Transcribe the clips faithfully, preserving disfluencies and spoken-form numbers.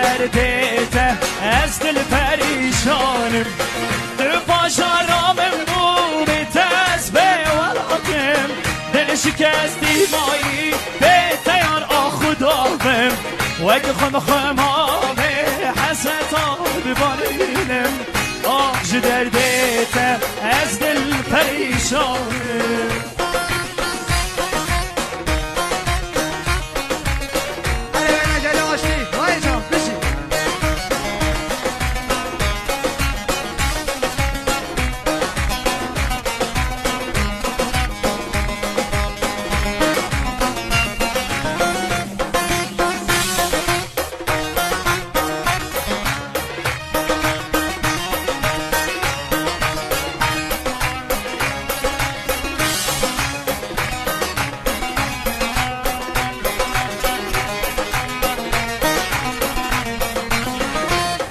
Derdê te ez dil perîşan im. Tu paşara min bû, bê te ez bê welat im. Dil şikestî mayî, bê te yar ax û dav im. Wek xwem xwema vê hesreta bibarînim. Ax ji derdê te ez dil perîşan im. Erê wêne gelo aştî. Vay can, bijî.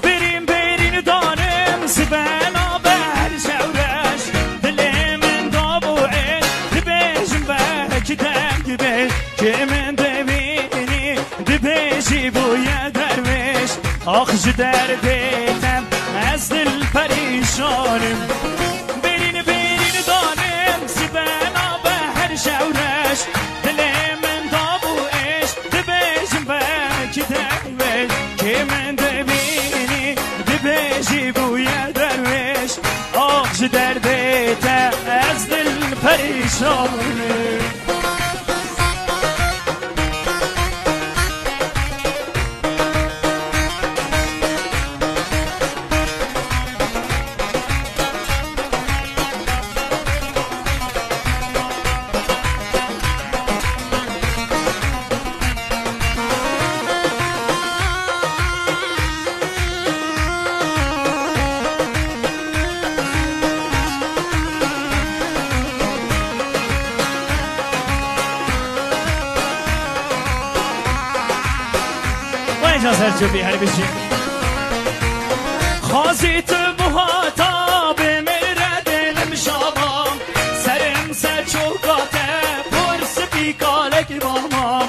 Birîn birîn danim sibena ber şewreş. Dilê min dabû ê, dibêjim belkî deng bê. Kê min dibînî, dibêjî bûye derwêş. Ax ji derdê te ez dil perîşan im. Birîn birîn danim sibena beher şewreş. Dilê min dabû êş, dibêjim belkî derwêş. Kê min dibînî, dibêjî bûye derwêş. Ax ji derdê te ez dil perîşan im. Vay can Selçuklu, her bir şey. Xwazî tu buhata bê min re dilim şaba. Serim ser çoka te pir spî kalek bama.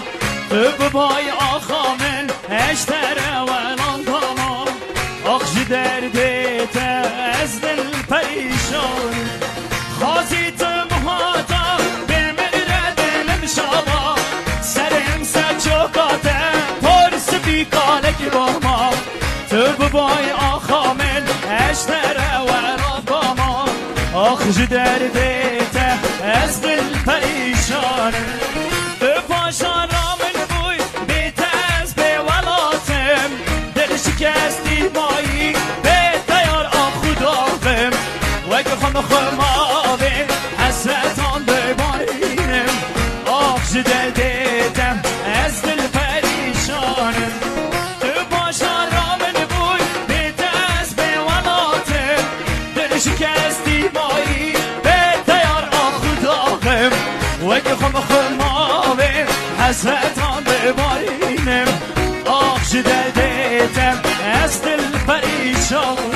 Tu bibayî axa min, ez ji te re welat bama. Ax ji derdê te ez dil perîşan. Xwazî tu muhata bê min re dilim şaba. Serê min ser çoka te pir spî kalekî bama. Tu bibayî axa min, ez ji te re welat bama. Ax ji derdê te ez dil perîşan. Tu paşara min bûy, bê te ez bê welat im. Dil şikestî mayî, bê te yar ax û dav im. Wek xwem xwema vê hesretan dibarînim. Ax ji derdê te ez dil perîşan im. Tu paşara min bûy, bê te ez bê welat im. Dil şikestî mayî, bê te yar ax û dav im. Wek xwem xwema vê hesretan dibarînim. Ax ji derdê te ez dil perîşan.